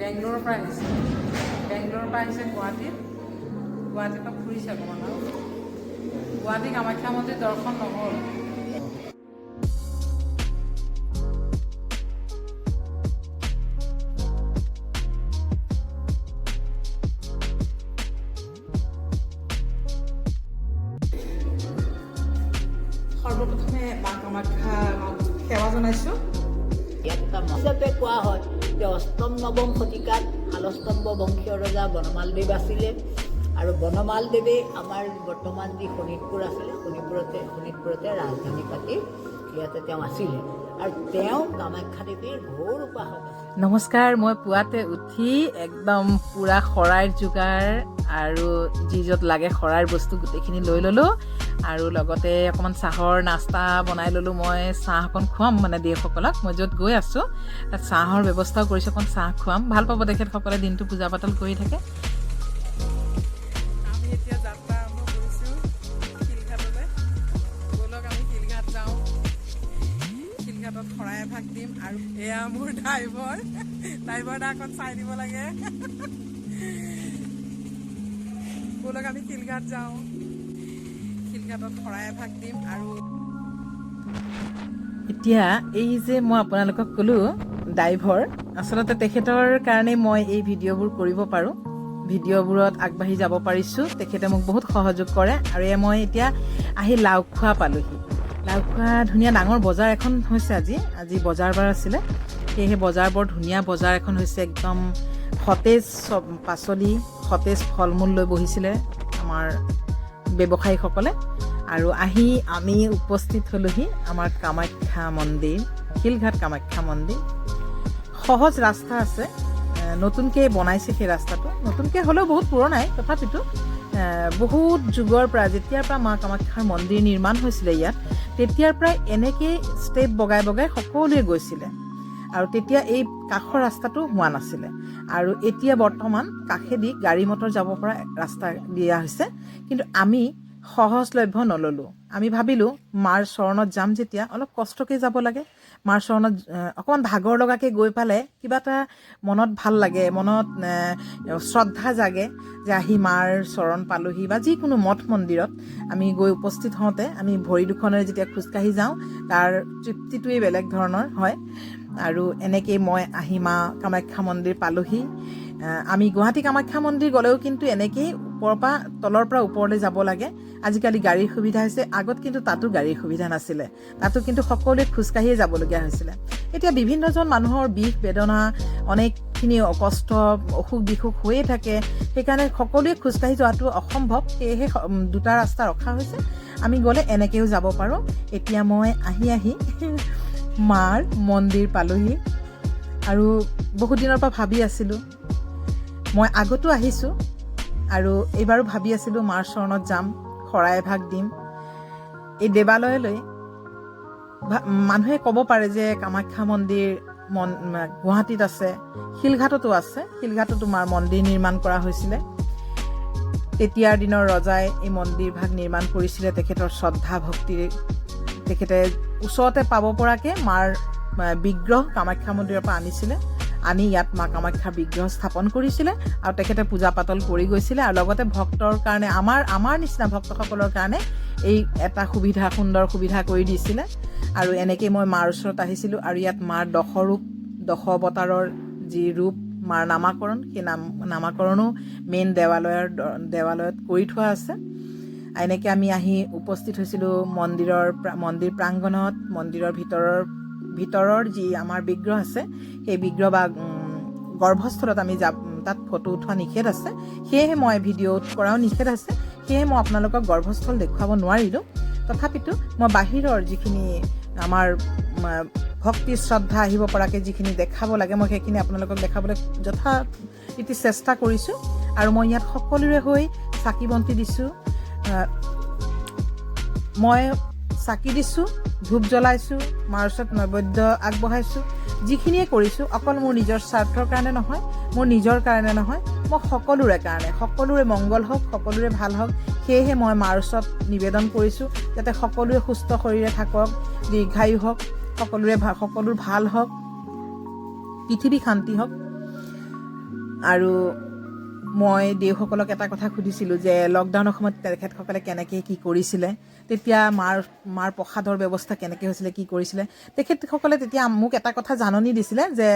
বেংগলোৰৰ পৰা আহিছে। বেংগলোৰৰ পৰা আহিছে গুৱাহাটীত। গুৱাহাটীৰ পৰা ফুৰিছে অকণমান আৰু গুৱাহাটী কামাখ্যা মন্দিৰ দৰ্শন নহ'ল। সৰ্বপ্ৰথমে মা কামাখ্যা মাক সেৱা জনাইছোঁ। ইয়াত এটা হিচাপে কোৱা হয় যে অষ্টম নৱম শতিকাত শালস্তম্ভ বংশীয় ৰজা বনমালদেৱ আছিলে আৰু বনমালদেৱে আমাৰ বৰ্তমান যি শোণিতপুৰ আছিলে, শোণিতপুৰতে ৰাজধানী পাতি ইয়াতে তেওঁ আছিলে আৰু তেওঁ কামাখ্যা দেৱীৰ ঘোৰ উপাসক আছিল। নমস্কাৰ। মই পুৱাতে উঠি একদম পূৰা শৰাইৰ যোগাৰ আৰু যি য'ত লাগে শৰাইৰ বস্তু গোটেইখিনি লৈ ল'লোঁ আৰু লগতে অকণমান চাহৰ নাস্তা বনাই ল'লোঁ। মই চাহ অকণ খুৱাম মানে দেউসকলক। মই য'ত গৈ আছোঁ, তাত চাহৰ ব্যৱস্থাও কৰিছোঁ। অকণ চাহ খুৱাম, ভাল পাব তেখেতসকলে। দিনটো পূজা পাতল কৰি থাকে। আমি এতিয়া যাত্ৰা আৰম্ভ কৰিছোঁ শিলঘাটলৈ। ব'লক, আমি শিলঘাট যাওঁ। শিলঘাটত শৰাই এভাগ দিম। আৰু এয়া মোৰ ড্ৰাইভাৰ। ড্ৰাইভাৰ দা, অকণ চাই দিব লাগে। ব'লক, আমি শিলঘাট যাওঁ। শিলঘাটত শৰাই এভাগ দিম। আৰু এতিয়া এই যে মই আপোনালোকক ক'লোঁ ড্ৰাইভাৰ, আচলতে তেখেতৰ কাৰণেই মই এই ভিডিঅ'বোৰ কৰিব পাৰোঁ, ভিডিঅ'বোৰত আগবাঢ়ি যাব পাৰিছোঁ। তেখেতে মোক বহুত সহযোগ কৰে। আৰু এয়া মই এতিয়া আহি লাওখোৱা পালোহি। লাওখোৱা ধুনীয়া ডাঙৰ বজাৰ এখন হৈছে আজি। আজি বজাৰ বাৰ আছিলে, সেয়েহে বজাৰ বৰ ধুনীয়া বজাৰ এখন হৈছে। একদম সতেজ চব পাচলি, সতেজ ফল মূল লৈ বহিছিলে আমাৰ ব্যৱসায়ীসকলে। আৰু আহি আমি উপস্থিত হ'লোহি আমাৰ কামাখ্যা মন্দিৰ, শিলঘাট কামাখ্যা মন্দিৰ। সহজ ৰাস্তা আছে, নতুনকৈ বনাইছে সেই ৰাস্তাটো। নতুনকৈ হ'লেও বহুত পুৰণাই, তথাপিতো বহুত যুগৰ পৰা, যেতিয়াৰ পৰা মা কামাখ্যাৰ মন্দিৰ নিৰ্মাণ হৈছিলে ইয়াত, তেতিয়াৰ পৰাই এনেকেই ষ্টেপ বগাই বগাই সকলোৱে গৈছিলে। আৰু তেতিয়া এই কাষৰ ৰাস্তাটো হোৱা নাছিলে। আৰু এতিয়া বৰ্তমান কাষেদি গাড়ী মটৰ যাব পৰা ৰাস্তা দিয়া হৈছে। কিন্তু আমি সহজলভ্য নল'লোঁ। আমি ভাবিলোঁ, মাৰ চৰণত যাম যেতিয়া অলপ কষ্টকৈ যাব লাগে। মাৰ চৰণত অকণমান ভাগৰ লগাকৈ গৈ পালে কিবা এটা মনত ভাল লাগে, মনত শ্ৰদ্ধা জাগে যে আহি মাৰ চৰণ পালোহি। বা যিকোনো মঠ মন্দিৰত আমি গৈ উপস্থিত হওঁতে আমি ভৰি দুখনেৰে যেতিয়া খোজকাঢ়ি যাওঁ, তাৰ তৃপ্তিটোৱেই বেলেগ ধৰণৰ হয়। আৰু এনেকেই মই আহি মা কামাখ্যা মন্দিৰ পালোহি। আমি গুৱাহাটী কামাখ্যা মন্দিৰ গ'লেও কিন্তু এনেকেই ওপৰৰ পৰা, তলৰ পৰা ওপৰলৈ যাব লাগে। আজিকালি গাড়ীৰ সুবিধা হৈছে, আগত কিন্তু তাতো গাড়ীৰ সুবিধা নাছিলে। তাতো কিন্তু সকলোৱে খোজকাঢ়িয়ে যাবলগীয়া হৈছিলে। এতিয়া বিভিন্নজন মানুহৰ বিষ বেদনা, অনেকখিনি কষ্ট, অসুখ বিসুখ হৈয়ে থাকে। সেইকাৰণে সকলোৱে খোজকাঢ়ি যোৱাটো অসম্ভৱ। সেয়েহে দুটা ৰাস্তা ৰখা হৈছে। আমি গ'লে এনেকৈও যাব পাৰোঁ। এতিয়া মই আহি আহি মাৰ মন্দিৰ পালোহি। আৰু বহুত দিনৰ পৰা ভাবি আছিলোঁ, মই আগতো আহিছোঁ আৰু এইবাৰো ভাবি আছিলোঁ মাৰ চৰণত যাম, শৰাই এভাগ দিম। এই দেৱালয়লৈ মানুহে ক'ব পাৰে যে কামাখ্যা মন্দিৰ গুৱাহাটীত আছে, শিলঘাটতো আছে। শিলঘাটতো মাৰ মন্দিৰ নিৰ্মাণ কৰা হৈছিলে। তেতিয়াৰ দিনৰ ৰজাই এই মন্দিৰ ভাগ নিৰ্মাণ কৰিছিলে। তেখেতৰ শ্ৰদ্ধা ভক্তিৰ তেখেতে ওচৰতে পাব পৰাকৈ মাৰ বিগ্ৰহ কামাখ্যা মন্দিৰৰ পৰা আনিছিলে। আনি ইয়াত মা কামাখ্যাৰ বিগ্ৰহ স্থাপন কৰিছিলে আৰু তেখেতে পূজা পাতল কৰি গৈছিলে। আৰু লগতে ভক্তৰ কাৰণে, আমাৰ নিচিনা ভক্তসকলৰ কাৰণে এই এটা সুবিধা, সুন্দৰ সুবিধা কৰি দিছিলে। আৰু এনেকেই মই মাৰ ওচৰত আহিছিলোঁ। আৰু ইয়াত মাৰ দশৰূপ, দশ অৱতাৰৰ যি ৰূপ, মাৰ নামাকৰণ, সেই নামাকৰণো মেইন দেৱালয়ত কৰি থোৱা আছে। এনেকৈ আমি আহি উপস্থিত হৈছিলোঁ মন্দিৰ প্ৰাংগণত। মন্দিৰৰ ভিতৰৰ যি আমাৰ বিগ্ৰহ আছে, সেই বিগ্ৰহ বা গৰ্ভস্থলত আমি যাব, তাত ফটো উঠোৱা নিষেধ আছে। সেয়েহে মই ভিডিঅ' কৰাও নিষেধ আছে। সেয়েহে মই আপোনালোকক গৰ্ভস্থল দেখুৱাব নোৱাৰিলোঁ। তথাপিতো মই বাহিৰৰ যিখিনি আমাৰ ভক্তি শ্ৰদ্ধা আহিব পৰাকৈ যিখিনি দেখাব লাগে, মই সেইখিনি আপোনালোকক দেখাবলৈ যথাৰীতি চেষ্টা কৰিছোঁ। আৰু মই ইয়াত সকলোৰে হৈ চাকি বন্তি দিছোঁ। মই চাকি দিছোঁ, ধূপ জ্বলাইছোঁ, মাৰ ওচৰত নৈবেদ্য আগবঢ়াইছোঁ। যিখিনিয়ে কৰিছোঁ, অকল মোৰ নিজৰ স্বাৰ্থৰ কাৰণে নহয়, মোৰ নিজৰ কাৰণে নহয়, মই সকলোৰে কাৰণে, সকলোৰে মংগল হওক, সকলোৰে ভাল হওক, সেয়েহে মই মাৰ ওচৰত নিবেদন কৰিছোঁ, যাতে সকলোৱে সুস্থ শৰীৰে থাকক, দীৰ্ঘায়ু হওক, সকলোৰে ভাল হওক, পৃথিৱী শান্তি হওক। আৰু মই দেউসকলক এটা কথা সুধিছিলোঁ যে লকডাউনৰ সময়ত তেখেতসকলে কেনেকৈ কি কৰিছিলে, তেতিয়া মাৰ মাৰ প্ৰসাদৰ ব্যৱস্থা কেনেকৈ হৈছিলে, কি কৰিছিলে। তেখেতসকলে তেতিয়া মোক এটা কথা জাননী দিছিলে যে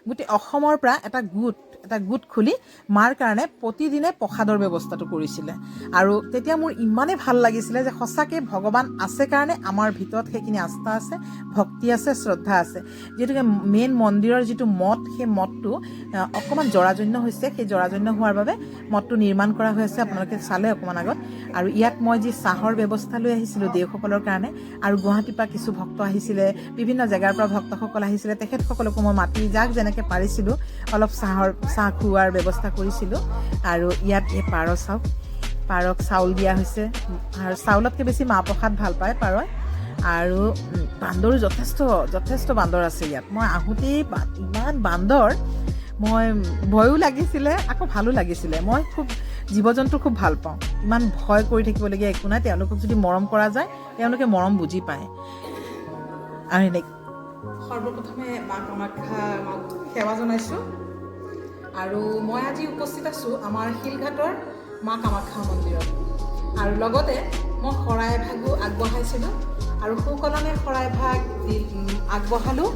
গোটেই অসমৰ পৰা এটা গোট খুলি মাৰ কাৰণে প্ৰতিদিনে প্ৰসাদৰ ব্যৱস্থাটো কৰিছিলে। আৰু তেতিয়া মোৰ ইমানেই ভাল লাগিছিলে যে সঁচাকৈ ভগৱান আছে কাৰণে আমাৰ ভিতৰত সেইখিনি আস্থা আছে, ভক্তি আছে, শ্ৰদ্ধা আছে। যিহেতুকে মেইন মন্দিৰৰ যিটো মঠ, সেই মঠটো অকণমান জৰাজীৰ্ণ হৈছে। সেই জৰাজীৰ্ণ হোৱাৰ বাবে মঠটো নিৰ্মাণ কৰা হৈ আছে, আপোনালোকে চালে অকণমান আগত। আৰু ইয়াত মই যি চাহৰ ব্যৱস্থা লৈ আহিছিলোঁ দেউসকলৰ কাৰণে, আৰু গুৱাহাটীৰ পৰা কিছু ভক্ত আহিছিলে, বিভিন্ন জেগাৰ পৰা ভক্তসকল আহিছিলে, তেখেতসকলকো মই মাতি যাক যেনেকৈ পাৰিছিলোঁ অলপ চাহ খুওৱাৰ ব্যৱস্থা কৰিছিলোঁ। আৰু ইয়াত এই পাৰ চাওক, পাৰক চাউল দিয়া হৈছে আৰু চাউলতকৈ বেছি মাহ প্ৰসাদ ভাল পায় পাৰই। আৰু বান্দৰো যথেষ্ট যথেষ্ট বান্দৰ আছে ইয়াত। মই আহোঁতেই ইমান বান্দৰ, মই ভয়ো লাগিছিলে, আকৌ ভালো লাগিছিলে। মই খুব জীৱ জন্তু খুব ভাল পাওঁ। ইমান ভয় কৰি থাকিবলগীয়া একো নাই। তেওঁলোকক যদি মৰম কৰা যায়, তেওঁলোকে মৰম বুজি পায়। আৰু এনে সৰ্বপ্ৰথমে মা কামাখ্যা মাক সেৱা জনাইছোঁ। আৰু মই আজি উপস্থিত আছোঁ আমাৰ শিলঘাটৰ মা কামাখ্যা মন্দিৰত। আৰু লগতে মই শৰাই এভাগো আগবঢ়াইছিলোঁ আৰু সুকলমে শৰাই ভাগ দি আগবঢ়ালোঁ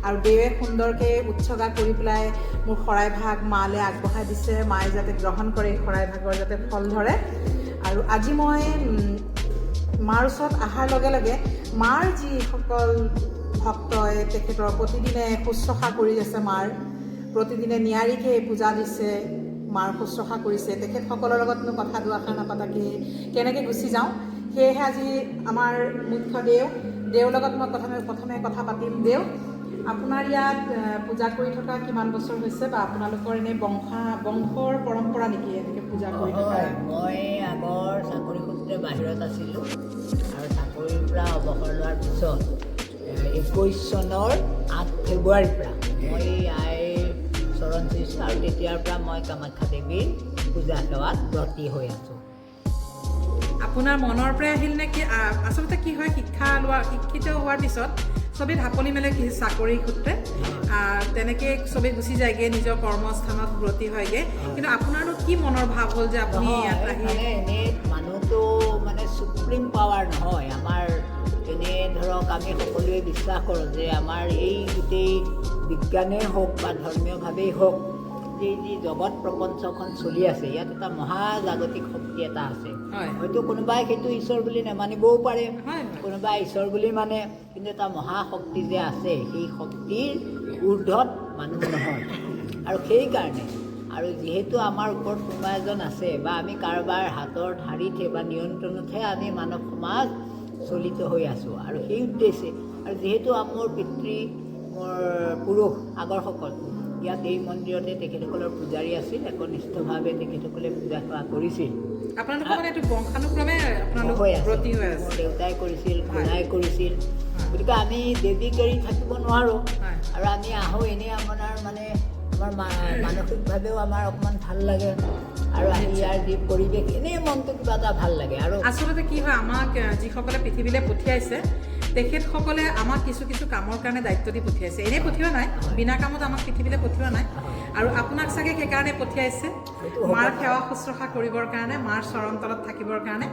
আৰু দেৱে সুন্দৰকৈ উৎসৰ্গা কৰি পেলাই মোৰ শৰাই ভাগ মালৈ আগবঢ়াই দিছে। মায়ে যাতে গ্ৰহণ কৰে, এই শৰাই ভাগৰ যাতে ফল ধৰে। আৰু আজি মই মাৰ ওচৰত অহাৰ লগে লগে মাৰ যিসকল ভক্তই তেখেতৰ প্ৰতিদিনে শুশ্ৰূষা কৰি আছে, মাৰ প্ৰতিদিনে নিয়াৰিকৈ পূজা দিছে, মাৰ শুশ্ৰূষা কৰিছে, তেখেতসকলৰ লগতনো কথা দুআষাৰ নাপাতাকৈ কেনেকৈ গুচি যাওঁ? সেয়েহে আজি আমাৰ মুখ্য দেউৰ লগত মই প্ৰথমে কথা পাতিম। দেউ, আপোনাৰ ইয়াত পূজা কৰি থকা কিমান বছৰ হৈছে বা আপোনালোকৰ এনেই বংশৰ পৰম্পৰা নেকি এনেকৈ পূজা কৰি থকা? হয়, মই আগৰ চাকৰি সূত্ৰে বাহিৰত আছিলোঁ আৰু চাকৰিৰ পৰা অৱসৰ লোৱাৰ পিছত 21 চনৰ 8 ফেব্ৰুৱাৰীৰ পৰা মই আইৰ চৰণ চুইছোঁ আৰু তেতিয়াৰ পৰা মই কামাখ্যা দেৱীৰ পূজা সেৱাত ব্ৰতী হৈ আছোঁ। আপোনাৰ মনৰ পৰাই আহিল নে কি? আচলতে কি হয়, শিক্ষা লোৱা, শিক্ষিত হোৱাৰ পিছত চবেই ঢাপলি মেলে কি চাকৰি সূত্ৰে, তেনেকৈ চবেই গুচি যায়গৈ, নিজৰ কৰ্মস্থানত ব্ৰতী হয়গৈ। কিন্তু আপোনাৰনো কি মনৰ ভাৱ হ'ল যে আপুনি ইয়াত নহয়, আহি? মানে এনেই মানুহটো মানে চুপ্ৰিম পাৱাৰ নহয় আমাৰ। এনেই ধৰক আমি সকলোৱে বিশ্বাস কৰোঁ যে আমাৰ এই গোটেই বিজ্ঞানেই হওক বা ধৰ্মীয়ভাৱেই হওক, এই যি জগত প্ৰপঞ্চখন চলি আছে, ইয়াত এটা মহাজাগতিক শক্তি এটা আছে। হয়তো কোনোবাই সেইটো ঈশ্বৰ বুলি নেমানিবও পাৰে, হয় হয় কোনোবাই ঈশ্বৰ বুলি মানে, কিন্তু এটা মহাশক্তি যে আছে, সেই শক্তিৰ ঊৰ্ধত মানুহ নহয়। আৰু সেইকাৰণে আৰু যিহেতু আমাৰ ওপৰত কোনোবা এজন আছে বা আমি কাৰোবাৰ হাতৰ ঢাৰিতহে বা নিয়ন্ত্ৰণতহে আমি মানৱ সমাজ চলিত হৈ আছোঁ, আৰু সেই উদ্দেশ্যে আৰু যিহেতু মোৰ পিতৃ, মোৰ পুৰুষ আগৰসকল ইয়াত এই মন্দিৰতে তেখেতসকলৰ পূজাৰী আছিল, একনিষ্ঠভাৱে তেখেতসকলে পূজা সেৱা কৰিছিল। আপোনালোকৰ মানে এইটো বংশানুক্ৰমে আপোনালোক হৈ আছে। ব্ৰতী হৈ আছে? মোৰ দেউতাই কৰিছিল, খুৰাই কৰিছিল। গতিকে আমি দেৱীক এৰি থাকিব নোৱাৰোঁ। আৰু আমি আহোঁ এনেই আপোনাৰ মানে আমাৰ মানসিকভাৱেও আমাৰ অকণমান ভাল লাগে আৰু আহি ইয়াৰ যি পৰিৱেশ, এনেই মনটো কিবা এটা ভাল লাগে আৰু আচলতে কি হয়, আমাক যিসকলে পৃথিৱীলৈ পঠিয়াইছে, তেখেতসকলে আমাক কিছু কিছু কামৰ কাৰণে দায়িত্ব দি পঠিয়াইছে। এনেই পঠিওৱা নাই, বিনা কামত আমাক পৃথিৱীলৈ পঠিওৱা নাই। আৰু আপোনাক চাগে সেইকাৰণে পঠিয়াইছে, সেইটো হ'ব মাৰ পাৰে। সেৱা শুশ্ৰূষা কৰিবৰ কাৰণে, মাৰ চৰণ তলত থাকিবৰ কাৰণে।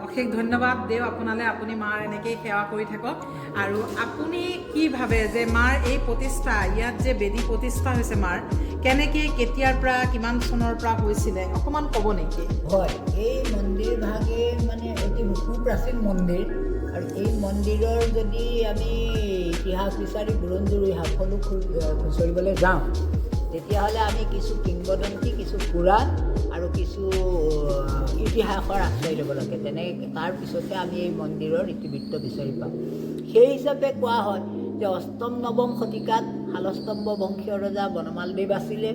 অশেষ ধন্যবাদ দেউ আপোনালৈ। আপুনি মাৰ এনেকেই সেৱা কৰি থাকক। আৰু আপুনি কি ভাবে যে মাৰ এই প্ৰতিষ্ঠা, ইয়াত যে বেদী প্ৰতিষ্ঠা হৈছে মাৰ, কেনেকৈ, কেতিয়াৰ পৰা, কিমান চনৰ পৰা হৈছিলে, অকণমান ক'ব নেকি? হয়, এই মন্দিৰ ভাগে মানে অতি সুপ্ৰাচীন মন্দিৰ আৰু এই মন্দিৰৰ যদি আমি ইতিহাস বিচাৰি বুৰঞ্জীৰ সাফলো খুচৰিবলৈ যাওঁ, তেতিয়াহ'লে আমি কিছু কিংবদন্তী, কিছু পুৰাণ আৰু কিছু ইতিহাসৰ আশ্ৰয় ল'ব লাগে। তেনে তাৰপিছতে আমি এই মন্দিৰৰ ইতিবৃত্ত বিচাৰি পাম। সেই হিচাপে কোৱা হয় যে অষ্টম নৱম শতিকাত শালস্তম্ভ বংশীয় ৰজা বনমালদেৱ আছিলে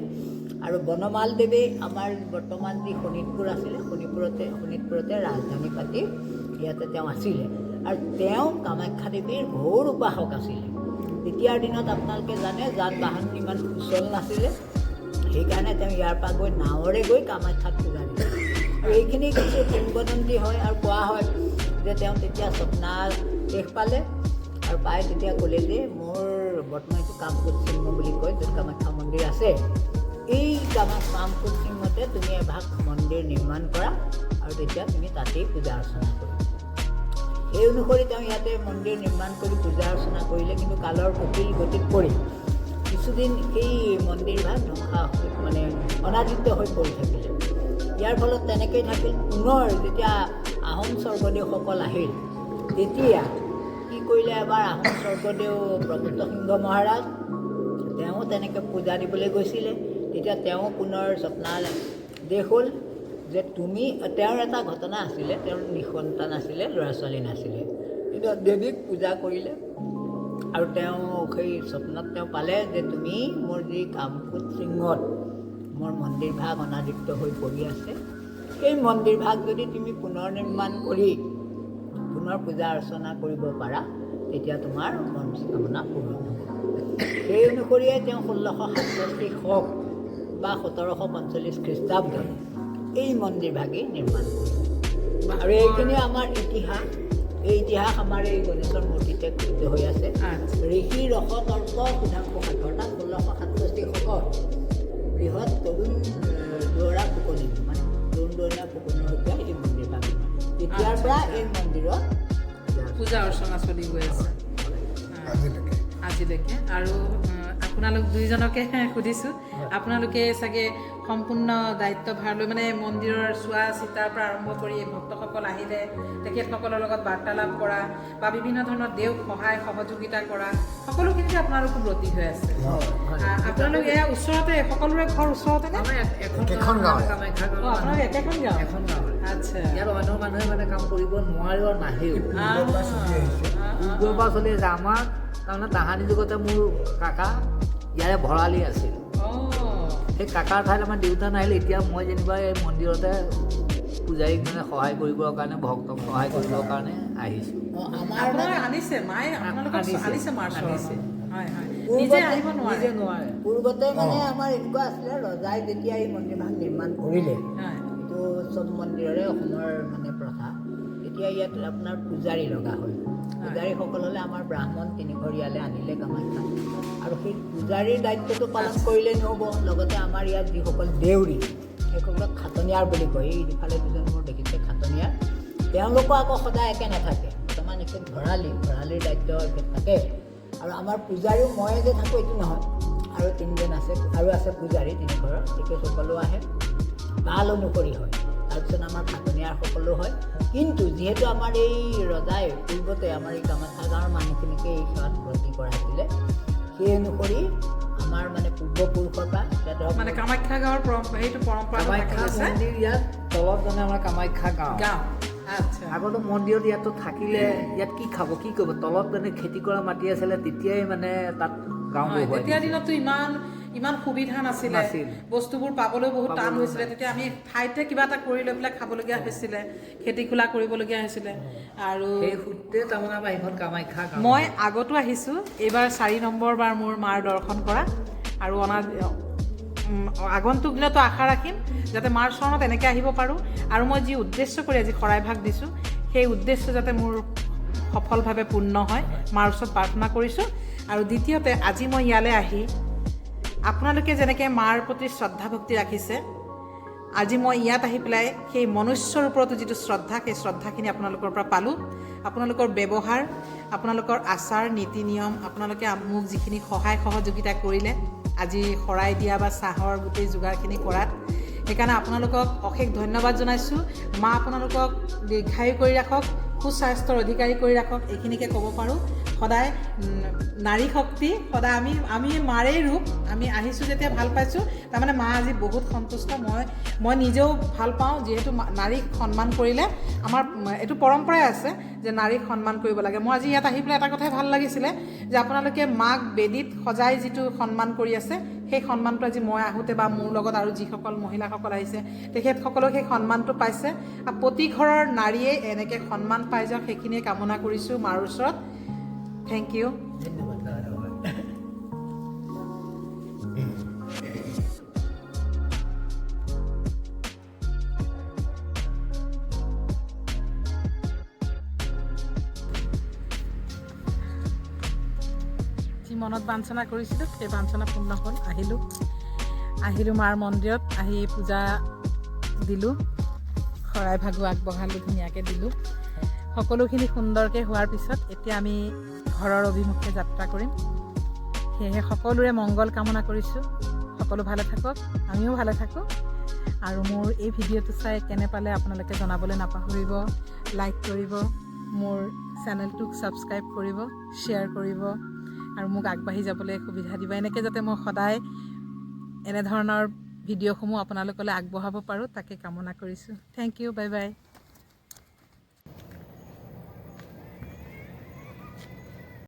আৰু বনমালদেৱেই আমাৰ বৰ্তমান যি শোণিতপুৰ আছিলে, শোণিতপুৰতে ৰাজধানী পাতি ইয়াতে তেওঁ আছিলে আৰু তেওঁ কামাখ্যা দেৱীৰ ঘোৰ উপাসক আছিলে। তেতিয়াৰ দিনত আপোনালোকে জানে, যান বাহন ইমান সুচল নাছিলে। সেইকাৰণে তেওঁ ইয়াৰ পৰা গৈ নাৱৰে গৈ কামাখ্যাত পূজা দিছিল। আৰু এইখিনি কিছু কিংবদন্তী হয় আৰু কোৱা হয় যে তেওঁ তেতিয়া স্বপ্নাদেশ পালে আৰু পাই তেতিয়া ক'লে যে মোৰ বৰ্তমান এইটো কামকোট চিহ্ন বুলি কয়, য'ত কামাখ্যা মন্দিৰ আছে। এই কামকূট সিংহতে তুমি এভাগ মন্দিৰ নিৰ্মাণ কৰা আৰু তেতিয়া তুমি তাতেই পূজা অৰ্চনা কৰিবা। সেই অনুসৰি তেওঁ ইয়াতে মন্দিৰ নিৰ্মাণ কৰি পূজা অৰ্চনা কৰিলে। কিন্তু কালৰ কপিল গতিত পৰি কিছুদিন সেই মন্দিৰভাগ ধ্বংস মানে অনাদৃত হৈ পৰি থাকিলে। ইয়াৰ ফলত তেনেকেই থাকিল। পুনৰ যেতিয়া আহোম স্বৰ্গদেউসকল আহিল, তেতিয়া কি কৰিলে, এবাৰ আহোম স্বৰ্গদেউ প্ৰমত্ত সিংহ মহাৰাজ তেওঁ তেনেকৈ পূজা দিবলৈ গৈছিলে। তেতিয়া তেওঁ পুনৰ স্বপ্নাদেশ হ'ল যে তুমি, তেওঁৰ এটা ঘটনা আছিলে, তেওঁৰ নিঃসন্তান আছিলে, ল'ৰা ছোৱালী নাছিলে, কিন্তু দেৱীক পূজা কৰিলে আৰু তেওঁ সেই স্বপ্নত তেওঁ পালে যে তুমি মোৰ যি কামকূট সিংহত মোৰ মন্দিৰভাগ অনাদৃত হৈ পৰি আছে, সেই মন্দিৰভাগ যদি তুমি পুনৰ নিৰ্মাণ কৰি পুনৰ পূজা অৰ্চনা কৰিব পাৰা, তেতিয়া তোমাৰ মনস্কামনা পূৰণ হ'ব। সেই অনুসৰিয়ে তেওঁ 1667 শক বা 1745 খ্ৰীষ্টাব্দত এই মন্দিৰভাগি নিৰ্মাণ কৰিলে। আৰু এইখিনি আমাৰ ইতিহাস। এই ইতিহাস আমাৰ এই গণেশৰ মূৰ্তিতে খোদিত হৈ আছে। ঋষি ৰসতৰ্ক সুধাংশু শেখৰ, অৰ্থাৎ 1667 শকত বৃহৎ তৰুণ দুৱৰা ফুকনি, মানে তৰুণ দুৱৰীয়া ফুকনিৰ সৈতে এই মন্দিৰভাগ নিৰ্মাণ। তেতিয়াৰ পৰা এই মন্দিৰত পূজা অৰ্চনা চলি গৈ আছে আজিলৈকে। আজিলৈকে। আৰু আপোনালোক দুইজনকে সুধিছোঁ, আপোনালোকে চাগে সম্পূৰ্ণ দায়িত্বভাৰ লৈ মানে মন্দিৰৰ চোৱা চিতাৰ পৰা আৰম্ভ কৰি ভক্তসকল আহিলে তেখেতসকলৰ লগত বাৰ্তালাপ কৰা বা বিভিন্ন ধৰণৰ দেউক সহায় সহযোগিতা কৰা সকলোখিনিতে আপোনালোকো ব্ৰতী হৈ আছে। আপোনালোক এয়া ওচৰতে, সকলোৰে ঘৰ ওচৰতে নে? আমাৰ এখন একেখন গাঁৱৰে। কামাখ্যা অঁ, গাঁৱৰ আপোনালোক একেখন গাঁও? এখন গাঁৱৰে। আচ্ছা। ইয়াত অন্য মানুহে মানে কাম কৰিব নোৱাৰেও আৰু নাহেও। পূৰ্বৰ পৰা চলি আহিছে। পূৰ্বৰ পৰা চলি আছে। আমাৰ তাৰমানে তাহানি যুগতে মোৰ কাকা ইয়াৰে ভঁৰালী আছিল। সেই কাকাৰ ঠাইত আমাৰ দেউতা নাহিলে। এতিয়া মই যেনিবা এই মন্দিৰতে পূজাৰীক মানে সহায় কৰিবৰ কাৰণে, ভক্তক সহায় কৰিবৰ কাৰণে আহিছোঁ। আমাৰ আপোনালোকে আনিছে, মায়ে আপোনালোকক আনিছে। আনিছে মাৰ চৰণত? আনিছে। হয় হয়, পূৰ্বতে নিজে আহিব নোৱাৰে। নিজে নোৱাৰে। পূৰ্বতে মানে আমাৰ এনেকুৱা আছিলে, ৰজাই যেতিয়া এই মন্দিৰভাগ নিৰ্মাণ কৰিলে, এইটো চব মন্দিৰৰে অসমৰ মানে প্ৰথা, তেতিয়া ইয়াত আপোনাৰ পূজাৰী লগা হ'ল। পূজাৰীসকল হ'লে আমাৰ ব্ৰাহ্মণ তিনিঘৰ ইয়ালৈ আনিলে কামাখ্যা। আৰু সেই পূজাৰীৰ দায়িত্বটো পালন কৰিলেই নহ'ব, লগতে আমাৰ ইয়াত যিসকল দেউৰী, সেইসকলক খাটনিয়াৰ বুলি কয়। এই ইফালে দুজন মোৰ দেখিছে খাটনিয়াৰ, তেওঁলোকো আকৌ সদায় একে নাথাকে। বৰ্তমান এখেত ভঁৰালী, ভঁৰালীৰ দায়িত্ব এখেত থাকে। আৰু আমাৰ পূজাৰীও ময়ে যে থাকোঁ এইটো নহয়, আৰু তিনিজন আছে, আৰু আছে পূজাৰী তিনি ঘৰৰ, তেখেতসকলো আহে, কাল অনুসৰি হয়। তাৰপিছত আমাৰ খাটনিয়াৰসকলো হয়। কিন্তু যিহেতু আমাৰ এই ৰজাই পূৰ্বতে আমাৰ এই কামাখ্যা গাঁৱৰ মানুহখিনিকে এই সেৱাত ব্ৰতী কৰাইছিলে, সেই অনুসৰি আমাৰ মানে পূৰ্বপুৰুষৰ পৰা এতিয়া ধৰক মানে কামাখ্যা গাঁৱৰ পৰম্পৰা, সেইটো পৰম্পৰাটো থাকি কামাখ্যা গৈছে। মন্দিৰ ইয়াত তলত মানে আমাৰ কামাখ্যা গাঁও। গাঁও, আচ্ছা। আগতে মন্দিৰত ইয়াতো থাকিলে ইয়াত কি খাব কি কৰিব, তলত মানে খেতি কৰা মাটি আছিলে, তেতিয়াই মানে তাত গাঁও হয়, বহুৱাই তেতিয়া দিছিলে। দিনততো ইমান ইমান সুবিধা নাছিলে, নাছিল। বস্তুবোৰ পাবলৈও বহুত টান পাবলৈও হৈছিলে। তেতিয়া আমি ঠাইতে কিবা এটা কৰি লৈ পেলাই খাবলগীয়া হৈছিলে, খেতি খোলা কৰিবলগীয়া হৈছিলে। আৰু সেই সূত্ৰে তাৰমানে আমাৰ সেইখন কামাখ্যা গাঁও। মই আগতো আহিছোঁ, এইবাৰ 4 নম্বৰ বাৰ মোৰ মাৰ দৰ্শন কৰা। আৰু আগন্তুক দিনতো আশা ৰাখিম যাতে মাৰ চৰণত এনেকৈ আহিব পাৰোঁ। আৰু মই যি উদ্দেশ্য কৰি আজি শৰাই ভাগ দিছোঁ, সেই উদ্দেশ্য যাতে মোৰ সফলভাৱে পূৰ্ণ হয়, মাৰ ওচৰত প্ৰাৰ্থনা কৰিছোঁ। আৰু দ্বিতীয়তে আজি মই ইয়ালৈ আহি আপোনালোকে যেনেকৈ মাৰ প্ৰতি শ্ৰদ্ধা ভক্তি ৰাখিছে, আজি মই ইয়াত আহি পেলাই সেই মনুষ্যৰ ওপৰতো যিটো শ্ৰদ্ধা, সেই শ্ৰদ্ধাখিনি আপোনালোকৰ পৰা পালোঁ। আপোনালোকৰ ব্যৱহাৰ, আপোনালোকৰ আচাৰ নীতি নিয়ম, আপোনালোকে মোক যিখিনি সহায় সহযোগিতা কৰিলে আজি শৰাই দিয়া বা চাহৰ গোটেই যোগাৰখিনি কৰাত, সেইকাৰণে আপোনালোকক অশেষ ধন্যবাদ জনাইছোঁ। মা আপোনালোকক দীৰ্ঘায়ু কৰি ৰাখক, সুস্বাস্থ্যৰ অধিকাৰী কৰি ৰাখক, এইখিনিকে ক'ব পাৰোঁ। সদায় নাৰী শক্তি সদায় আমি মাৰেই ৰূপ। আমি আহিছোঁ যেতিয়া ভাল পাইছোঁ, তাৰমানে মা আজি বহুত সন্তুষ্ট। মই নিজেও ভাল পাওঁ, যিহেতু নাৰীক সন্মান কৰিলে আমাৰ, এইটো পৰম্পৰাই আছে যে নাৰীক সন্মান কৰিব লাগে। মই আজি ইয়াত আহি পেলাই এটা কথাই ভাল লাগিছিলে যে আপোনালোকে মাক বেদীত সজাই যিটো সন্মান কৰি আছে, সেই সন্মানটো আজি মই আহোঁতে বা মোৰ লগত আৰু যিসকল মহিলাসকল আহিছে তেখেতসকলেও সেই সন্মানটো পাইছে। আৰু প্ৰতি ঘৰৰ নাৰীয়ে এনেকৈ সন্মান পাই যাওক, সেইখিনিয়ে কামনা কৰিছোঁ মাৰ ওচৰত। Thank you. ধন্যবাদ। ধন্যবাদ। যি মনত বাঞ্ছনা কৰিছিলোঁ সেই বাঞ্ছনা পূৰ্ণ হ'ল, আহিলোঁ। আহিলোঁ মাৰ মন্দিৰত, আহি পূজা দিলোঁ, শৰাই ভাগো আগবঢ়ালোঁ, ধুনীয়াকৈ দিলোঁ। সকলোখিনি সুন্দৰকৈ হোৱাৰ পিছত এতিয়া আমি ঘৰৰ অভিমুখে যাত্ৰা কৰিম। সেয়েহে সকলোৰে মংগল কামনা কৰিছোঁ, সকলো ভালে থাকক, আমিও ভালে থাকোঁ। আৰু মোৰ এই ভিডিঅ'টো চাই কেনে পালে আপোনালোকে জনাবলৈ নাপাহৰিব, লাইক কৰিব, মোৰ চেনেলটোক ছাবস্ক্ৰাইব কৰিব, শ্বেয়াৰ কৰিব আৰু মোক আগবাঢ়ি যাবলৈ সুবিধা দিব, এনেকৈ যাতে মই সদায় এনেধৰণৰ ভিডিঅ'সমূহ আপোনালোকলৈ আগবঢ়াব পাৰোঁ তাকে কামনা কৰিছোঁ। Thank you, bye bye.